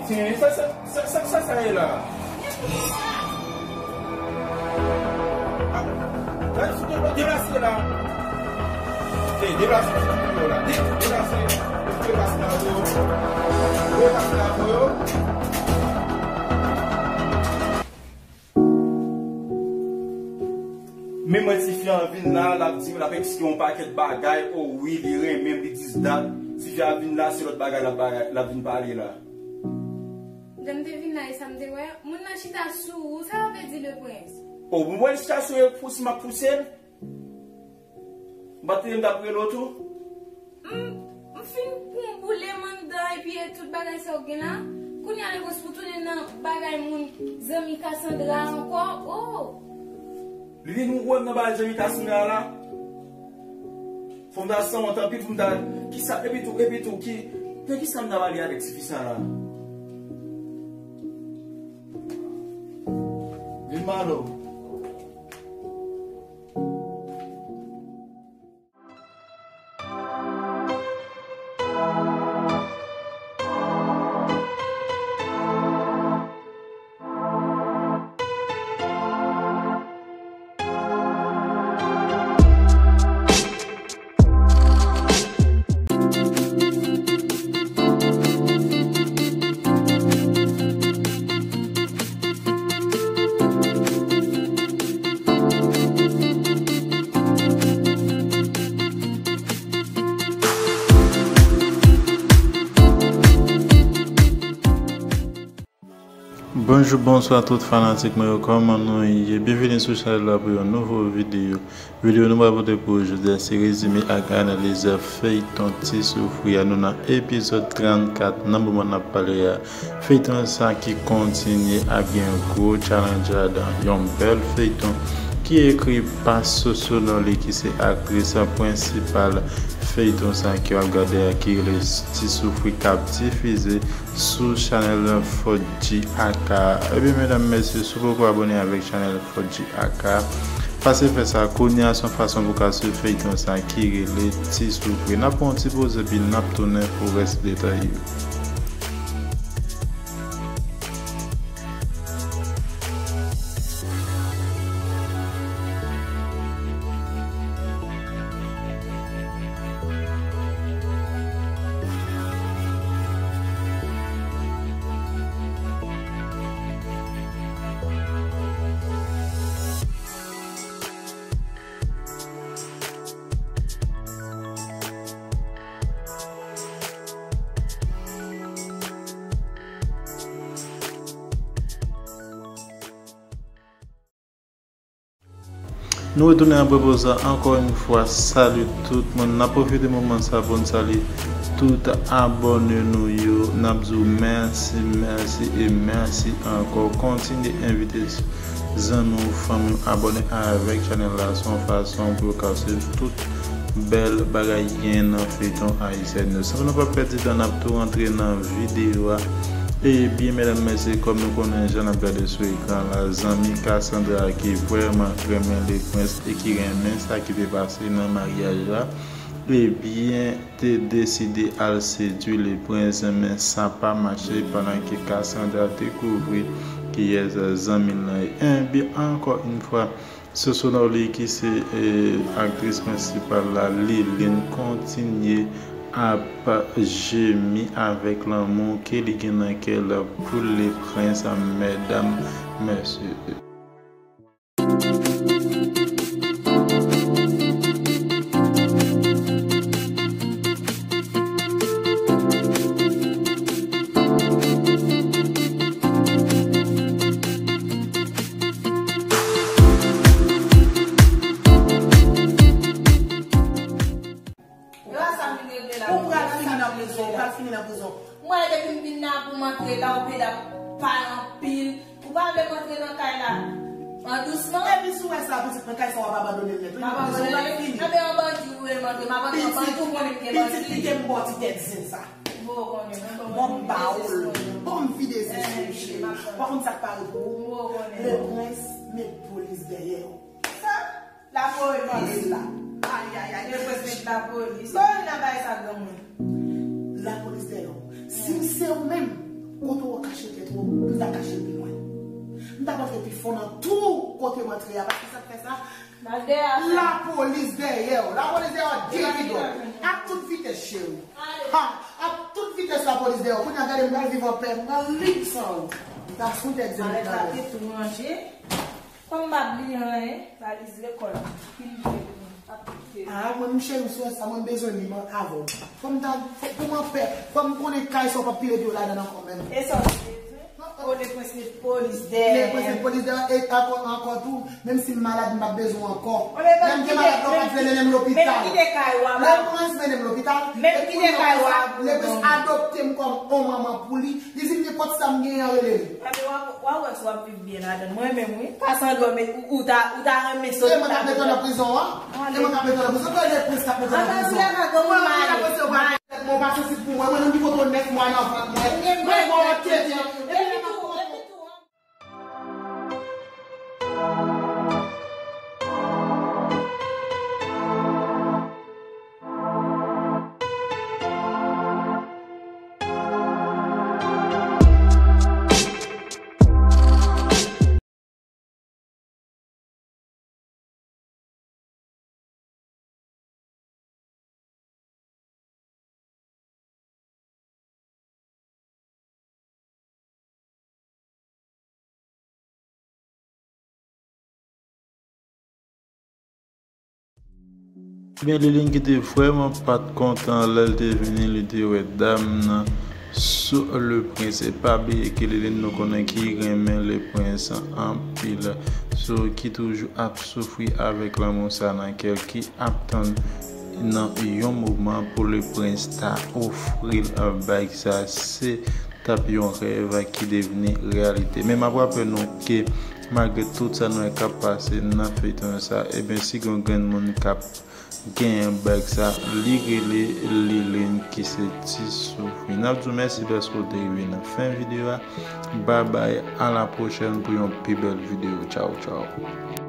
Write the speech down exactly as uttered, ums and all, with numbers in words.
Sa, sa, sa, sa, sa, sa ye la? Ah, gade, fout yo deplase la. Ey, deplase, fout yo la. De-, deplase. Deplase la pou yo. Deplase la pou yo. Men mwen, tifi an vin la, l ap di, l ap eksplike yon pakèt bagay. O wi, li renmen m, li dis dat. Tifi a vin la, se lòt bagay l ap bagay, l ap vin pale la. Lè m te vin la, e sa m te wè, moun nan chita sou ou, sa w vle di, Leprens? O, mwen wè l chita sou e pouse m ap pouse l. M pa t tande m t ap rele w tou? M, m fin pran boule m anndan epi e tout bagay sa yo gen la. Kounye a Leprens pou tounen nan bagay moun, zanmi Cassandra ankò. O! Li vin wè m nan bagay zanmi Cassandra la. Fò m ta sanwont anpil pou m ta, kisa, epi tou, epi tou, ki, nan kisa m ta pale avèk tifi sa la? Vin malo. Bonjou, bonswa tout fanatik mwen yo, kòman nou ye? Byenvini sou chanèl la pou yon nouvo videyo. Videyo nou pral pote pou ou jodi a, se rezime ak analiz feyton Ti Soufri a. Nou nan epizòd trannkat, nan moman n ap pale a. Feyton sa ki kontinye ap gen gwo challenge ladan. Yon bèl feyton ki ekri pa Soso Norly ki se aktris prensipal feyton sa ke w ap gade a ki rele Ti Soufri k ap difize sou chanèl Fodji Aka. Ebyen, medam, mesye, si w poko abòne avèk chanèl Fodji Aka, pase fè sa kounye a, se yon fason pou ka swiv feyton sa ki rele Ti Soufri. N ap pran yon ti poze, epi n ap tounen pou rès detay yo. Nou retounen apre poz la ankò yon fwa. Salut tout moun. N ap pwofite moman sa pou n salye tout abòne nou yo. N ap di w mèsi, mèsi e mèsi ankò. Kontinye envite zanmi w, fanmi w abòne avèk chanèl la. Se yon fason pou yo ka swiv tout bèl bagay ki gen nan feyton ayisyen yo. San nou pa pèdi tan, n ap tou rantre nan videyo a. Ebyen, medam, mesye, kòm nou konnen jan n ap gade sou ekran la, zanmi Cassandra ki vrèman renmen Leprens e ki renmen sa ki te pase nan maryaj la, ebyen, te deside al sedui Leprens, men sa pa mache pandan ke Cassandra dekouvri kiyès zanmi l lan ye. Ebyen, ankò yon fwa, Soso Norly ki se, eh, aktris prensipal la, Liline, kontinye ap jemi avèk lanmou ke li gen nan kè l pou Leprens, medam, mesye. Yo, a sa m vin regle la. Ou pral fini nan prizon, ou pral fini nan prizon. Mwen, depi m vin la pou m antre la, ou pede ap pale anpil. Ou pa vle m antre nan kay la an dousman? Epi si w wè sa, pitit, nan kay sa w ap abandone l nèt. Wi, m nan prizon, ou pral fini. Anben, an bandi ou vle m antre, m ap antre an bandi, ou konnen m gen bandi. Pitit, kite m ba w ti tèt zen sa. Bon, konnen, mwen konnen. Bon, m ba w l. Bon, m vide zen sou w, cheri. Ou pa konn sa k pare pou ou? Bon, konnen. Leprens met polis dèyè w. Sa? Lapolis. Ay, ay, ay, Leprens met lapolis. Bon, nan bay sa granmoun. Lapolis dèyè w. Si m se ou menm, Kote w kache tèt ou, m ta kache l pi lwen. M ta antre pi fon nan twou kote m antre a, paske sa k fè sa, lapolis dèyè w. Lapolis dèyè w, dirido. Ak tout vitès, cheri. Ha, ak tout vitès lapolis dèyè w. Kounye a gade m pral viv anpè, m pral lib san ou. M ta sou tèt zèl. Alèz la te tou ranje. Kòm m pa bliye anyen, valiz lekòl, pil vye pou mwen. Ah, mwen, m cheri, m sou sa, mwen bezwen li, mwen avè w. Fò m ta, fò, pou mwen fè, fò m konnen kay sa w p ap pile pye w ladan ankò menm. E sa w te bezwen? Kote prens met polis dèyè. Kote prens met polis dèyè, e ankò, ankò tou, menm si m malad, m p ap bezwen w ankò. Lè m te malad, w p ap vle mennen m lopital. Menm kite kay ou a. Lè w prens mennen m lopital, menm kite kay ou a. Lè prens adopte m kòm on manman pou li, li di m nenpòt sa m genyen an rele li. Anben, w a, w a wè si w ap viv byen ladan l. Mwen menm, wi. Kasandra, men ou, ou ta, ou ta renmen sot. E mwen k ap mete w nan prizon an? E mwen k ap mete w nan prizon? Kòman e prens k ap mete w nan prizon? Mwen pa sansib pou mwen. Mwen menm ki kote w nèf mwa nan vant mwen. Mwen bon tete. Epi lè m ap kontan. Ebyen, Liline ki te vrèman pa t kontan lè l te vini, li te wè dam nan sou Le Prince. E pa bliye ke Liline, nou konnen ki renmen Le Prince anpil. So, ki toujou ap soufri avèk lanmou sa nan kè l, ki ap tann nan yon moman pou Le Prince ta ofri l bag sa. Se t ap yon rèv ki devni reyalite. Men m ap raple nou ke malgre tout sa nou wè k ap pase nan feyton sa, ebyen, si gen yon grenn moun k ap genyen bag sa, li rele Liline ki se Ti Soufri. N ap di w mèsi paske w te rive nan fen videyo a. Babay, a la pwochèn pou yon pi bèl videyo. Tchaw, tchaw.